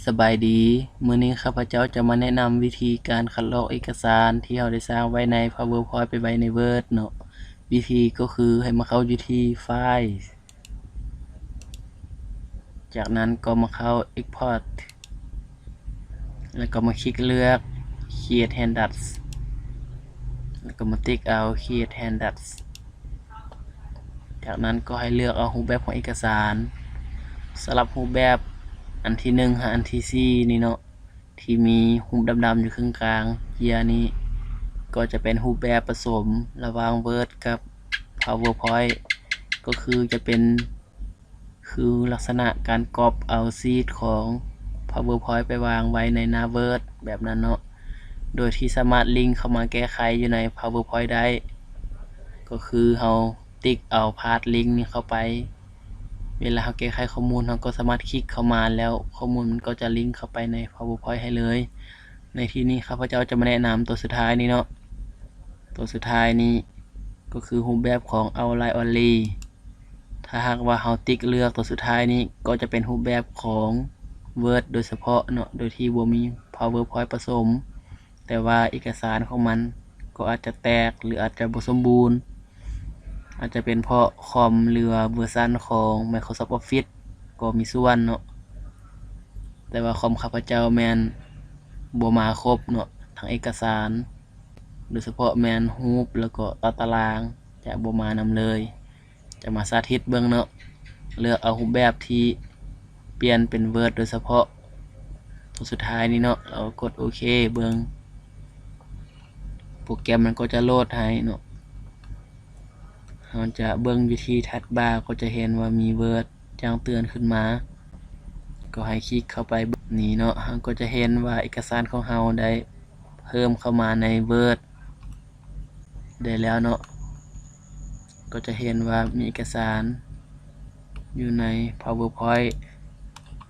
ສະບາຍດີ, ມື້ນີ້ຂ້າພະເຈົ້າຈະມາແນະນຳວິທີການຄັດລອກເອກະສານທີ່ເຮົາໄດ້ສ້າງໄວ້ໃນ PowerPoint ໄປໄວ້ໃນ Word ເນາະ. ວິທີກໍຄືໃຫ້ມາເຂົ້າຢູ່ທີ່ File ຈາກນັ້ນກໍມາເຂົ້າ Export ແລ້ວກໍມາຄລິກເລືອກ Create Handouts ແລ້ວກໍມາຕິກເອົາ Create Handouts. ຈາກນັ້ນກໍໃຫ້ເລືອກເອົາຮູບແບບຂອງເອກະສານ. ສຳລັບຮູບແບບອັນທີໜຶ່ງຫາອັນທີສີ່ນີ້ເນາະ ທີ່ມີຮູບດຳໆຢູ່ເຄິ່ງກາງເຈ້ຍນີ້ ກໍຈະເປັນຮູບແບບປະສົມລະຫວ່າງ Word ກັບ PowerPoint ກໍຄືຈະເປັນ ຄືລັກສະນະການກັອບເອົາຊີດຂອງ PowerPoint ໄປວາງໄວ້ໃນໜ້າ Word ແບບນັ້ນເນາະ ໂດຍທີ່ສາມາດລິງເຂົ້າມາແກ້ໄຂຢູ່ໃນ PowerPoint ໄດ້. ກໍຄືເຮົາຕິກເອົາພາດລິງນີ້ເຂົ້າໄປ, ເວລາເຮົາແກ້ໄຂຂໍ້ມູນ ເຮົາກໍສາມາດຄລິກເຂົ້າມາ ແລ້ວຂໍ້ມູນມັນກໍຈະລິງເຂົ້າໄປໃນ PowerPoint ໃຫ້ເລີຍ. ໃນທີ່ນີ້ຂ້າພະເຈົ້າຈະມາແນະນຳຕົວສຸດທ້າຍນີ້ເນາະ, ຕົວສຸດທ້າຍນີ້ ກໍຄືຮູບແບບຂອງ Outline Only. ຖ້າຫາກວ່າເຮົາຕິກເລືອກຕົວສຸດທ້າຍນີ້ ກໍຈະເປັນຮູບແບບຂອງ Word ໂດຍສະເພາະເນາະ ໂດຍທີ່ບໍ່ມີ PowerPoint ປະສົມ, ແຕ່ວ່າເອກະສານຂອງມັນກໍອາດຈະແຕກ ຫຼື ອາດຈະບໍ່ສົມບູນ, ອາດຈະເປັນເພາະຄອມ ຫຼືວ່າເວີຊັນຂອງ Microsoft Office ກໍມີສ່ວນເນາະ. ແຕ່ວ່າຄອມຂ້າພະເຈົ້າແມ່ນບໍ່ມາຄົບເນາະ, ທັງເອກະສານ ໂດຍສະເພາະແມ່ນຮູບ ແລ້ວກໍຕາຕະລາງ ຈະບໍ່ມານຳເລີຍ. ຈະມາສາທິດເບິ່ງເນາະ, ເລືອກເອົາຮູບແບບທີ່ປ່ຽນເປັນ Word ໂດຍສະເພາະ ຕົວສຸດທ້າຍນີ້ເນາະ, ແລ້ວກົດໂອເຄເບິ່ງ. ໂປຣແກຣມມັນກໍຈະໂຫຼດໃຫ້ເນາະ. ເຮົາຈະເບິ່ງຢູ່ທີ່ແທັບບາ ກໍຈະເຫັນວ່າມີ Word ແຈ້ງເຕືອນຂຶ້ນມາ, ກໍໃຫ້ຄລິກເຂົ້າໄປແບບນີ້ເນາະ. ເຮົາກໍຈະເຫັນວ່າເອກະສານຂອງເຮົາໄດ້ເພີ່ມເຂົ້າມາໃນ Word ໄດ້ແລ້ວເນາະ. ກໍຈະເຫັນວ່າມີເອກະສານຢູ່ໃນ PowerPoint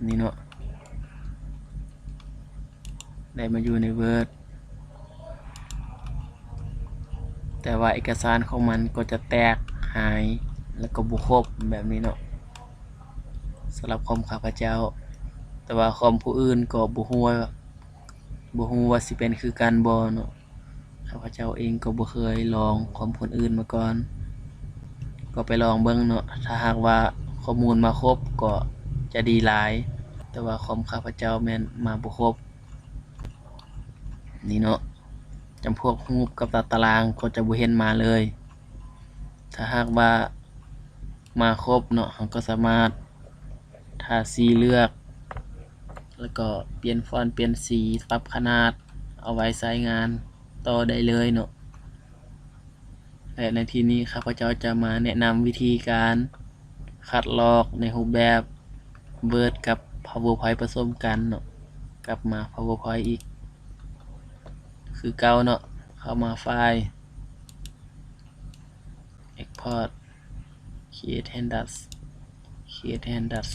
ນີ້ເນາະ, ໄດ້ມາຢູ່ໃນ Word ແຕ່ວ່າເອກະສານຂອງມັນກໍຈະແຕກຫາຍ ແລ້ວກໍບໍ່ຄົບແບບນີ້ເນາະ. ສຳລັບຄອມຂ້າພະເຈົ້າ, ແຕ່ວ່າຄອມຜູ້ອື່ນກໍບໍ່ຮູ້ວ່າ ບໍ່ຮູ້ວ່າຊິເປັນຄືກັນບໍ່ເນາະ. ຂ້າພະເຈົ້າເອງກໍບໍ່ເຄີຍລອງຄອມຄົນອື່ນມາກ່ອນ, ກໍໄປລອງເບິ່ງເນາະ. ຖ້າຫາກວ່າຂໍ້ມູນມາຄົບກໍຈະດີຫຼາຍ, ແຕ່ວ່າຄອມຂ້າພະເຈົ້າແມ່ນມາບໍ່ຄົບ. ນີ້ເນາະ, ຈຳພວກຮູບກັບຕາຕະລາງກໍຈະບໍ່ເຫັນມາເລີຍ. ຖ້າຫາກວ່າມາຄົບເນາະ, ເຮົາກໍສາມາດທາສີເລືອກ ແລ້ວກໍປ່ຽນຟອນ ປ່ຽນສີ ປັບຂະໜາດ ເອົາໄວ້ໃຊ້ງານຕໍ່ໄດ້ເລີຍເນາະ. ແລະ ໃນທີ່ນີ້ຂ້າພະເຈົ້າຈະມາແນະນຳວິທີການຄັດລອກໃນຮູບແບບ Word ກັບ PowerPoint ປະສົມກັນເນາະ. ກັບມາ PowerPoint ອີກຄືເກົ່າເນາະ, ເຂົ້າມາ File Export, Create Handouts, Create Handouts.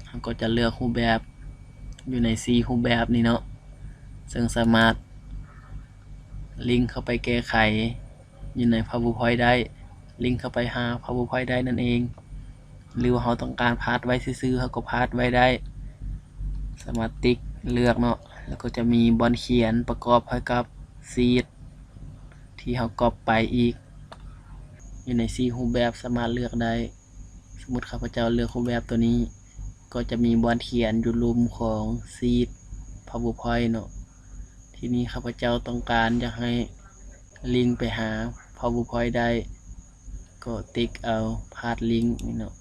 ເຮົາກໍຈະເລືອກຮູບແບບຢູ່ໃນສີ່ຮູບແບບນີ້ເນາະ, ເຊິ່ງສາມາດລິງເຂົ້າໄປແກ້ໄຂຢູ່ໃນ PowerPoint ໄດ້, ລິງເຂົ້າໄປຫາ PowerPoint ໄດ້ນັ້ນເອງ. ຫຼືວ່າເຮົາຕ້ອງການພາດໄວ້ຊື່ໆ ເຮົາກໍພາດໄວ້ໄດ້. ສາມາດຕິກເລືອກເນາະ, ແລ້ວກໍຈະມີບ່ອນຂຽນປະກອບໃຫ້ກັບຊີດທີ່ເຮົາກັອບໄປອີກ. ຢູ່ໃນສີ່ຮູບແບບສາມາດເລືອກໄດ້. ສົມມຸດຂ້າພະເຈົ້າເລືອກຮູບແບບຕົວນີ້, ກໍຈະມີບ່ອນຂຽນຢູ່ລຸ່ມຂອງຊີດ PowerPoint ເນາະ. ທີນີ້ຂ້າພະເຈົ້າຕ້ອງການຢາກໃຫ້ລິງໄປຫາ PowerPoint ໄດ້, ກໍຕິກເອົາພາດລິງນີ້ເນາະ.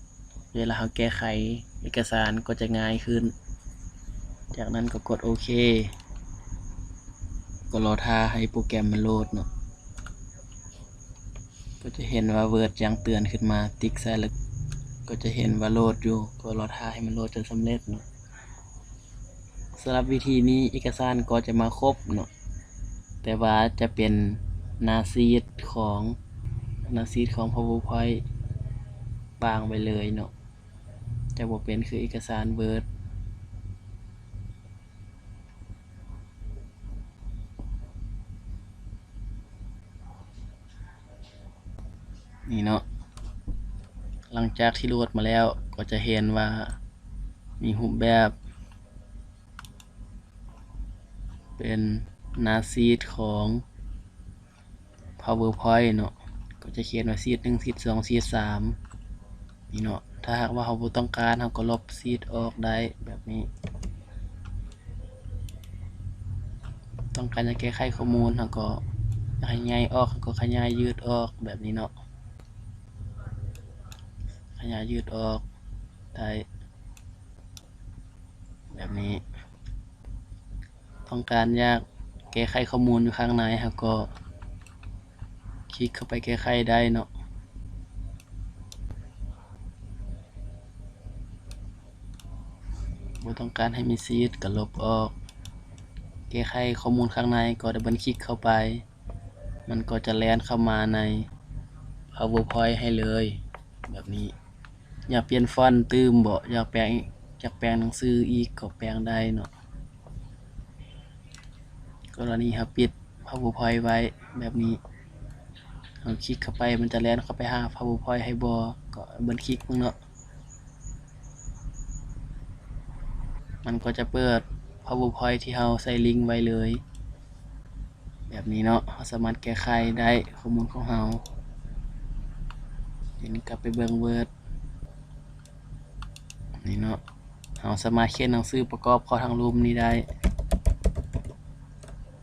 ເວລາເຮົາແກ້ໄຂເອກະສານກໍຈະງ່າຍຂຶ້ນ. ຈາກນັ້ນກໍກົດໂອເຄ, ກໍລໍຖ້າໃຫ້ໂປຣແກຣມມັນໂຫຼດເນາະ. ກໍຈະເຫັນວ່າ Word ແຈ້ງເຕືອນຂຶ້ນມາ, ຕິກໃສ່ແລ້ວກໍຈະເຫັນວ່າໂຫຼດຢູ່, ກໍລໍຖ້າໃຫ້ມັນໂຫຼດຈົນສຳເລັດເນາະ. ສຳລັບວິທີນີ້ເອກະສານກໍຈະມາຄົບເນາະ, ແຕ່ວ່າຈະເປັນໜ້າຊີດຂອງ ໜ້າຊີດຂອງ PowerPoint ວາງໄວ້ເລີຍເນາະ, ຈະບໍ່ເປັນຄືເອກະສານ Word. ນີ້ເນາະ, ຫຼັງຈາກທີ່ໂຫຼດມາແລ້ວ ກໍຈະເຫັນວ່າມີຮູບແບບ ເປັນໜ້າຊີດຂອງ PowerPoint ເນາະ, ກໍຈະຂຽນວ່າຊີດໜຶ່ງ ຊີດສອງ ຊີດສາມ ນີ້ເນາະ. ຖ້າຫາກວ່າເຮົາບໍ່ຕ້ອງການ ເຮົາກໍລົບຊີດອອກໄດ້ແບບນີ້. ຕ້ອງການຈະແກ້ໄຂຂໍ້ມູນ ເຮົາກໍຢາກໃຫ້ໃຫຍ່ອອກ ເຮົາກໍຂະຫຍາຍຍືດອອກແບບນີ້ເນາະ, ຂະຫຍາຍຍືດອອກໄດ້ແບບນີ້. ຕ້ອງການຢາກແກ້ໄຂຂໍ້ມູນຢູ່ຂ້າງໃນ ເຮົາກໍຄລິກເຂົ້າໄປແກ້ໄຂໄດ້ເນາະ. ບໍ່ຕ້ອງການໃຫ້ມີຊີດກໍລົບອອກ. ແກ້ໄຂຂໍ້ມູນຂ້າງໃນກໍດັບເບິນຄລິກເຂົ້າໄປ, ມັນກໍຈະແລ່ນເຂົ້າມາໃນ PowerPoint ໃຫ້ເລີຍແບບນີ້. ຢາກປ່ຽນຟອນຕື່ມບໍ ຢາກແປງ ຢາກແປງໜັງສືອີກກໍແປງໄດ້ເນາະ. ກໍລະນີເຮົາປິດ PowerPoint ໄວ້ແບບນີ້, ເຮົາຄລິກເຂົ້າໄປ ມັນຈະແລ່ນເຂົ້າໄປຫາ PowerPoint ໃຫ້ບໍ່ ກໍເບິ່ງຄລິກເບິ່ງເນາະ. ມັນກໍຈະເປີດ PowerPoint ທີ່ເຮົາໃສ່ລິງໄວ້ເລີຍ ແບບນີ້ເນາະ. ເຮົາສາມາດແກ້ໄຂໄດ້ຂໍ້ມູນຂອງເຮົາ. ດຽວນີ້ກັບໄປເບິ່ງ Word ນີ້ເນາະ, ເຮົາສາມາດຂຽນໜັງສືປະກອບເຂົ້າທາງລຸ່ມນີ້ໄດ້,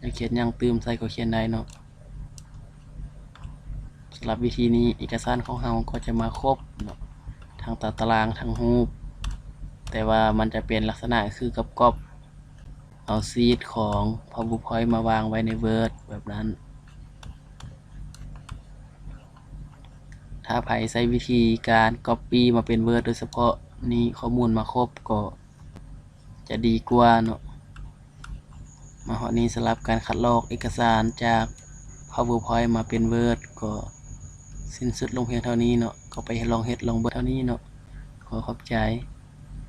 ຢາກຂຽນຫຍັງຕື່ມໃສ່ກໍຂຽນໄດ້ເນາະ. ສຳລັບວິທີນີ້ ເອກະສານຂອງເຮົາກໍຈະມາຄົບເນາະ, ທັງຕາຕະລາງ ທັງຮູບ, ແຕ່ວ່າມັນຈະເປັນລັກສະນະຄືກັບກັອບເອົາຊີດຂອງ PowerPoint ມາວາງໄວ້ໃນ Word ແບບນັ້ນ. ຖ້າໃຜໃຊ້ວິທີການ Copy ມາເປັນ Word ໂດຍສະເພາະ ນີ້ຂໍ້ມູນມາຄົບກໍຈະດີກວ່າເນາະ. ມາຮອດນີ້ ສຳລັບການຄັດລອກເອກະສານຈາກ PowerPoint ມາເປັນ Word ກໍສິ້ນສຸດລົງພຽງເທົ່ານີ້ເນາະ. ກໍໄປລອງເຮັດລອງເບິ່ງເທົ່ານີ້ເນາະ. ຂໍຂອບໃຈ.